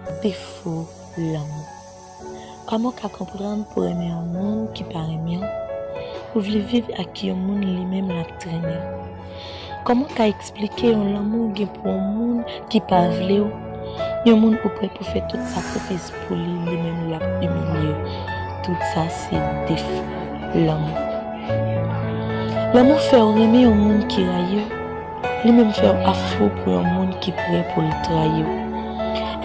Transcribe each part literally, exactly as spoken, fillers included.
Defo lanmou. Kòman w ka konprann pou renmen yon moun ki pa renmen w? Ou vle viv ak yon moun li menm l ap trennen w? Kòman w ka eksplike yon lanmou w gen pou yon moun ki pa vle w? Yon moun ou prè pou fè tout sakrifis pou li, li menm l ap imilye w. Tout sa se defo lanmou. Lanmou fè w renmen yon moun ki rayi w. Li menm fè w ap fou pou yon moun ki prè pou l trayi w.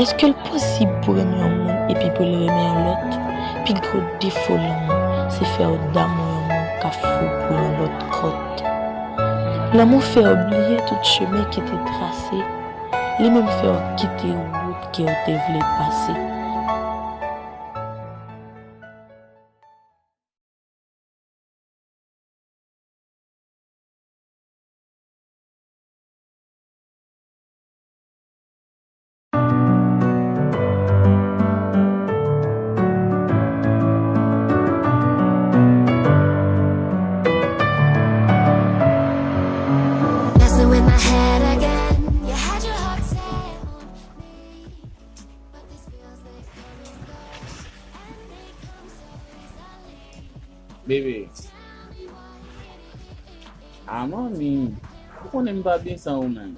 Èske l posib pou renmen yon moun epi pou l renmen yon lòt? Pi gwo defo lanmou, se fè w damou yon moun k ap fou pou yon lòt kòt. Lanmou fè w bliye tout chemen ki te trase, li menm fè w kite wout ke w te vle pase. Messing with my head again. You had your heart set on me, but these feels, they come and go. Bebe. A manmi, ou konnen m pa byen san ou menm.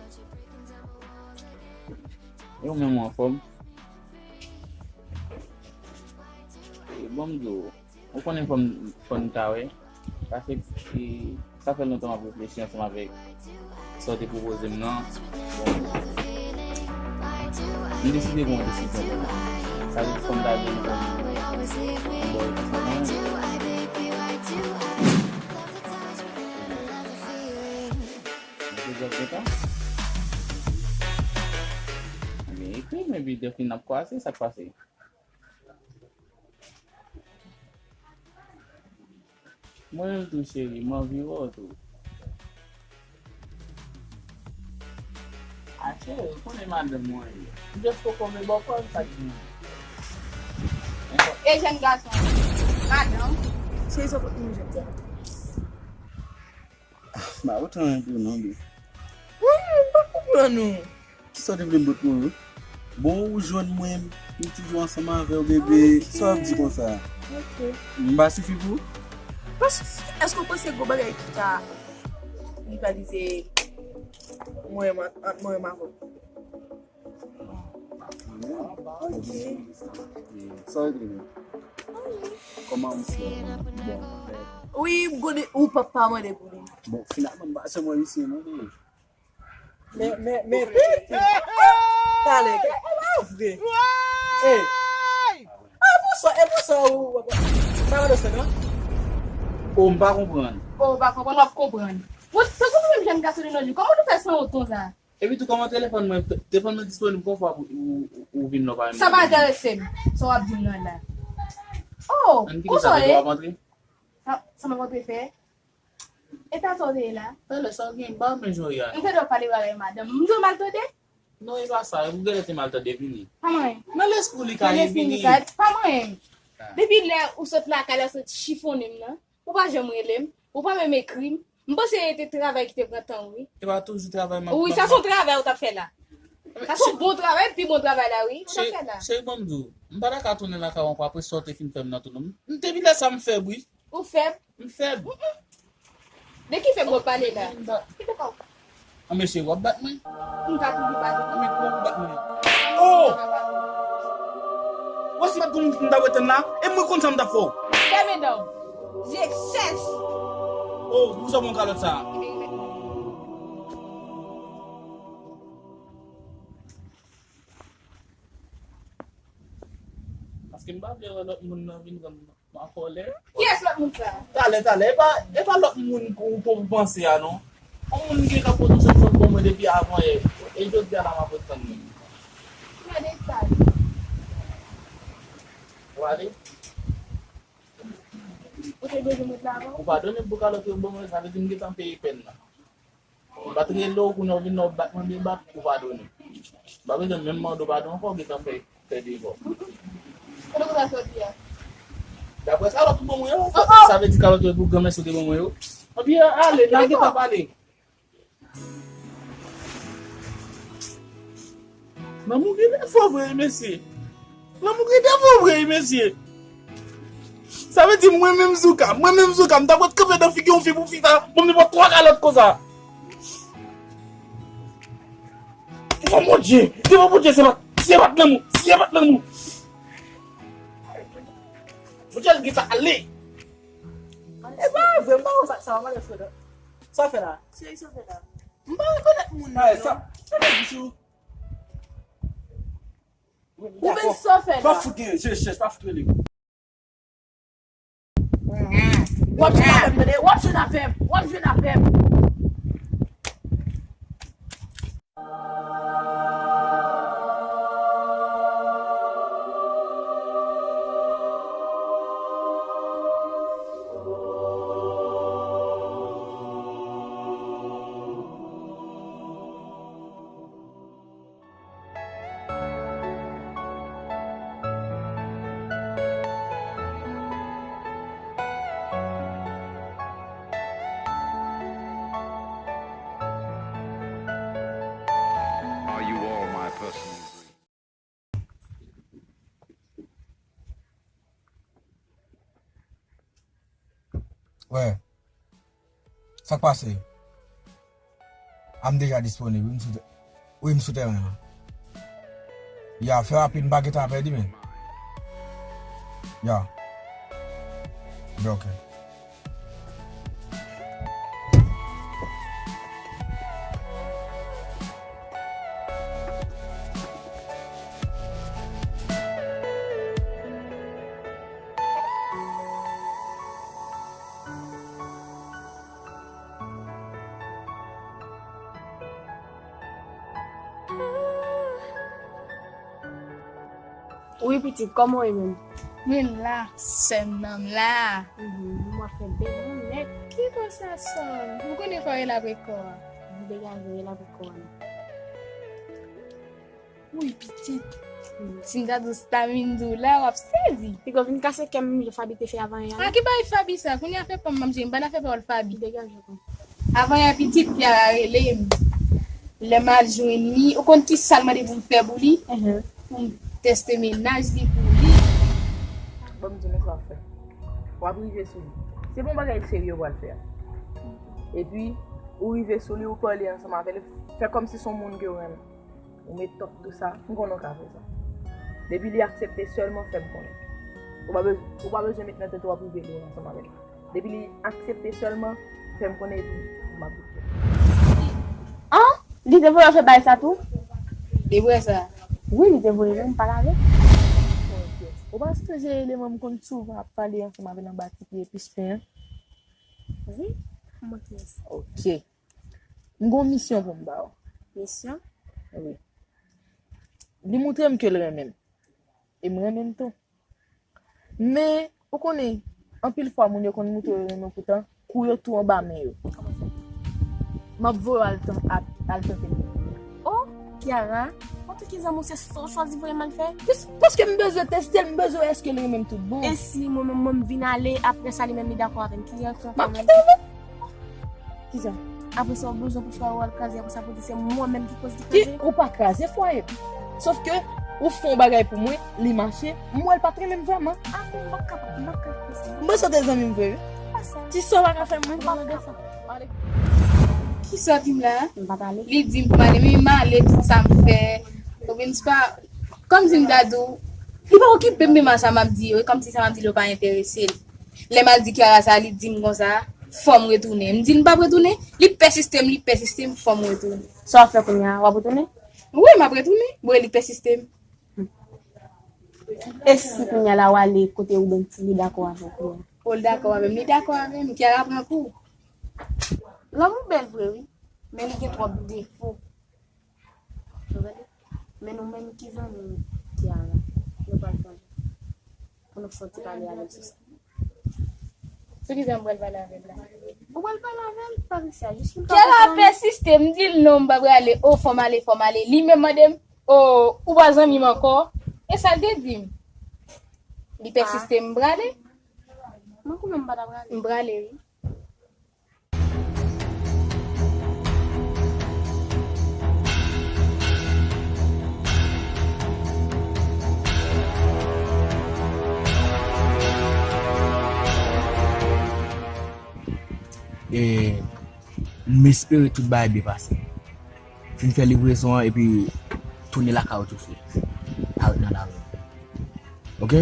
E ou menm ou anfòm? E bon m di w, ou konnen fò n, fò n ta wè. Paske, e, sa fè lontan m ap reflechi ansanm avèk sa w te pwopoze m nan. Bon, m deside pran yon desizyon pou mwen. Sa vle di fò m ta vin pou m, bon, m te jòf gentan. Ebyen, ekri m, epi depi n ap kwase, sa k pase? Mwen menm tou, cheri, m anvi wè w tou. A, cheri, ou konnen madanm mwen ye. M just poko vle ba w prèv sa k gen. E jèn gason, madanm. Cheri, sa w pot pou mwen jodi a? M pa pot anyen pou non, bebe. Wi, m pa konprann ou. Kisa w te vle m pot pou ou? Bon, ou jwenn mwen, m toujou ansanm avè w, bebe. Sa w ap di konsa? Ok. M pa sifi pou ou? Pa sifi. Èske w panse gwo bagay ki ka rivalize mwen, ant mwen menm avè w? Ok. Sa w te vle? Kòman misye? Bon, wi, m konnen ou p ap pa mande pou li. Bon, finalman, m pa sèlman misye non, bebe. Men, men, men, talè, vre. E, e pou sa, e pou sa ou, ou, ou, sa va de sèk, an? O, m pa konprann. O, w pa konprann, w ap konprann. Bon, tankou nou menm jèn gason de nos jours, kòman nou fè san wont konsa? Epi tou, kòman telefòn mwen, telefòn mwen disponib konfwa pou ou, ou, ou vin la w pa menm. Sa pa enterese m, sa w ap di m nan la. O, konsa w ye? Ann kite sa, w ap antre? Sa, sa m ap antre fè? Eta sa w te ye la? Talè sa w gen ba men jan w ye a non. M tande w pale bagay madanm. M di w mal tande? Non, e pa sa. Ou genlè te mal tande, vini. Pa manyen m. Nan lespri w li ka ye, vini. Pa manyen m. Depi lè ou sot lakay la, sot chifonnen m nan, ou pa janm rele m, ou pa menm ekri m. M panse e te travay ki te pran tan w, wi. E pa toujou travay m ap... Wi, sa se yon travay ou t ap fè la. Sa se yon bon travay, pi bon travay la, wi. Ou t ap fè la. Cheri, ban m di w, m pa ta ka tounen lakay ou ankò apre sa w te fin fè m nan tou non. M, depi lè sa m fèb, wi. Ou fèb? M fèb. De ki fèb w ap pale la? Kite kò w. Anben cheri, w ap bat mwen? M ka toujou bat ou. Anben kòman w ap bat mwen? O! Ou wè si pa t gon moun m ta wè tann la? E mwen konn sa m t ap fè w. Fèmen dan w. Zye sèch. O, poukisa w pran kalòt sa a? Paske m pa vle wè lòt moun nan vin rann m an kòlè. Kiyès lòt moun sa? Talè, talè, e pa, e pa lòt moun ou, ou panse a non. Yon moun ki gen kòb potansèl sot ban mwen depi avan yè. E jodi a la m ap ret tann li. Gade sa. Ou ale? Ou te bezwen mwen lavan? Ou padone m pou kalòt yo ban mwen, sa vle di m gentan peye pèn nan. M pa t rele w, kounye a w vin la w bat mwen, byen bat, ou padone. M pa bezwen menm mande w padon ankò, w gentan fè, fè devwa w. Kote w konn sa soti a? Daprè kalòt ou ban mwen yo, sa vle di kalòt yo pou granmèsi w te ban mwen yo. Anpi ale, n a gentan pale. Lanmou gen defo vre, mesye. Lanmou gen defo vre, wi, mesye. Sa vle di mwen menm Zouka, mwen menm Zouka, m ta pral kanpe nan figi yon fi pou fi sa ban m nenpòt twa kalòt konsa. Devan Bondye, devan Bondye, se pa, se pa t lanmou, se pa t lanmou. Bondye, l gen sa ale. E pa vre, m pa wè sa, sa va mal fè la. Sa fè la? Cheri, sa fè la? M pa rekonèt moun nan, non. Sa fè di sou. Ou menm sa w fè la? Pa fout gen, je chèch, pa fout rele. W ap jwenn avè m, tande? W ap jwenn avè m, w ap jwenn avè m. Are you all my personal dream? Wè. Sa k pase? A, m deja disponib, wi, m sou tè-, wi, m sou tèren an. Ya, fè rapid, m pa gentan pèdi, men. Ya. Byen, ok. Wi, pitit, kòman w ye menm? Mwen la, sè m nan, m la. Mhm, m wè w ap fè bèl moun nèt. Ki konsa sè m? Ou konnen fò w rele avèk kò a. M degaje w rele avèk kò a non. Wi, pitit. Si m ta di w sa m vin di w la, w ap sezi. Piga w vin kase kè m jan Faby te fè avan yè a. A, ki bagay Faby sa? Kounye a fè pa m, m ap di, m pa nan fè pawòl Faby. Degaje w. Avan yè a pitit, Kiara rele m. Lè m al jwenn li, ou konn ki sa l mande pou m fè pou li? Mhm. Pou m teste mennaj li pou li. Ban m di w sa w ap fè. W ap rive sou li. Se pa yon bagay serye w pral fè a. Epi, ou rive sou li, ou pale ansanm avè l, fè kòmsi se yon moun ke w renmen. Ou met tòp dou sa, m konnen w ka fè sa. Depi li aksepte sèlman fè m konnen. Ou pa bez-, ou pa bezwen met nan tèt ou w ap rive lwen ansanm avè l. Depi li aksepte sèlman fè m konnen epi m ap bouke. An? Li te voye w fè bagay sa tou? Li vre sa? Wi, li te voye m pale avè l. Ou pa sonje eleman m konn souvan ap pale ansanm avè l anba ti pye epis pen an? Wi, mwen ki yès. Ok. M gon misyon pou m ba w. Misyon? Wi. Li moutre m ke l renmen m. E m renmen l tou. Men, ou konnen, anpil fwa moun yo konn moutre yo renmen w poutan, kou yo tou anba men yo. M ap voye w al tan-, al, al tante m. Oh, Kiara, kote ki zanmi w se sa w chwazi voye m al fè? Pis-, paske m bezwen teste l, m bezwen wè èske l renmen m tout bon. E si mwen menm, mwen m vin ale, apre sa li menm li dakò avè m, ki jan sa? M ap kite w menm. Kisa? Apre sa, ou bezwen pou frè ou al kraze, apre sa pou di se mwen menm ki koz li kraze. Ki, ou pa kraze fwaye m. Sof ke ou fè yon bagay pou mwen, li mache, m wè l pa t renmen m vrèman. A bon, m p ap kapab, m p ap kapab fè sa. M panse w te zanmi m vre, wi. Pa sa. Ti sa w pa ka fè mwen. M p ap kapab. Kisa w di m la? M pa pale. Li di m pou m ale, men m ale, tout sa m fè. Oubyen m pa, kòmsi m ta di w, li pa okipe m, men sa m ap di yo, e kòmsi sa m ap di yo pa enterese l. Lè m al di Kiara sa, li di m konsa, fò m retounen. M di l m p ap retounen, li pèsiste m, li pèsiste m, fò m retounen. Sa w ap fè kounye a, w ap retounen? Wi, m ap retounen, bon, li pèsiste m. E si kounye a la w ale kote Roubens, li dakò avè w? O, l dakò avè m, li dakò avè m, Kiara pran kou. Lanmou bèl vre, wi, men li gen twòp defo. Ou gade? Men nou menm ki zanmi Kiara, nou pral pale. Pou nou fè yon ti pale avè l sou sa. Sou ki jan m pral pale avè l la? Ou pral pale avè l, Patricia, jis pou l ka konprann. Kiara pèsiste, m di l non, m pa prale. O, fò m ale, fò m ale. Li menm mande m, o, ou pa zanmi m ankò? E sa l te di m. Li pèsiste, m prale. Mwen konnen m pa ta prale. M prale, wi. M espere tout bagay byen pase. Fin fè livrezon an epi tounen lakay ou tou frè. Pa ret nan lari. Ok?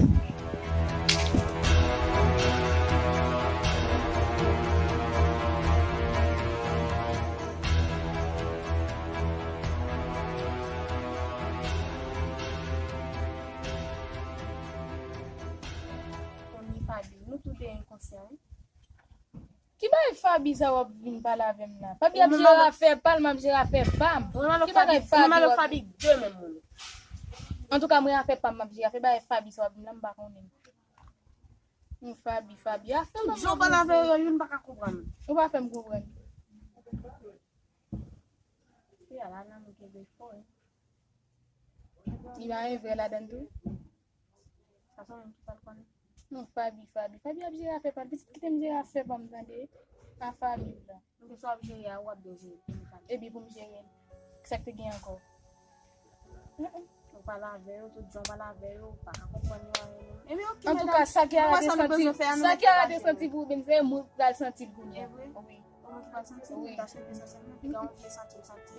Ki bagay Faby sa w ap vin pale avè m la? Faby ap jere afè pa l, m ap jere afè pa m. Ki bagay Faby w ap vin? Antouka, mwen afè pa m, m ap jere afè bagay Faby sa w ap vin la, m pa konnen. Yon Faby, Faby. Afè pa m. Tout jan w pale avè yo, youn pa ka konprann. Ou pa fè m konprann. Fi a la nan men kenbe fò, wi. Li pa gen vè ladann tou? Sa se ou menm ki pa l konnen. Non, Faby, Faby. Faby ap jere afè pa l. Pitit kite m jere afè pa m tande. Pa Faby la. Mwen sa ap jere a, w ap byen jere. Epi pou m jere l. Kisa k te gen ankò? Ou pale avè yo, tout jan w pale avè yo, ou pa ka konprann yo anyen menm. Epi ok, medam. Antouka, sa Kiara te santi, sa Kiara te santi pou ou menm, se mwen pral santi l kounye a. E vre? Wi. Kòman ou pral santi l? Wi. Ou ta swete sa sèlman, piga yon vye santi l santi.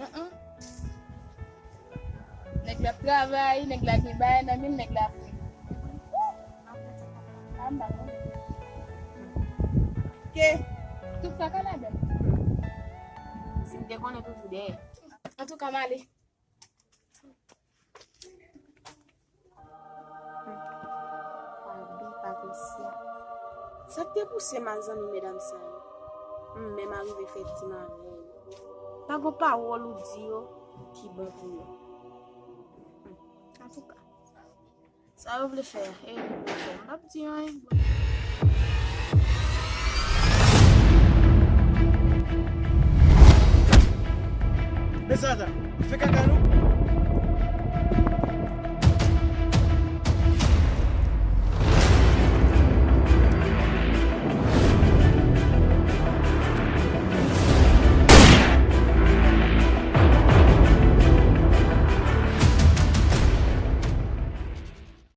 Nèg la ap travay, nèg la gen bagay nan men l, nèg la fre. A, m pa konnen. Ke? Tout sa ka ladan l. Si m te konnen toujou dèyè. Antouka, m ale. Hmm. Faby, Patricia. Sa k te pouse m al zanmi medam sa yo? M menm arive fè tim avè yo. Pa gon pawòl ou di yo ki bon pou yo. Hmm. Antouka, sa yo vle fè, e yo vle fè. M p ap di anyen. Men sa la, fè kaka nou.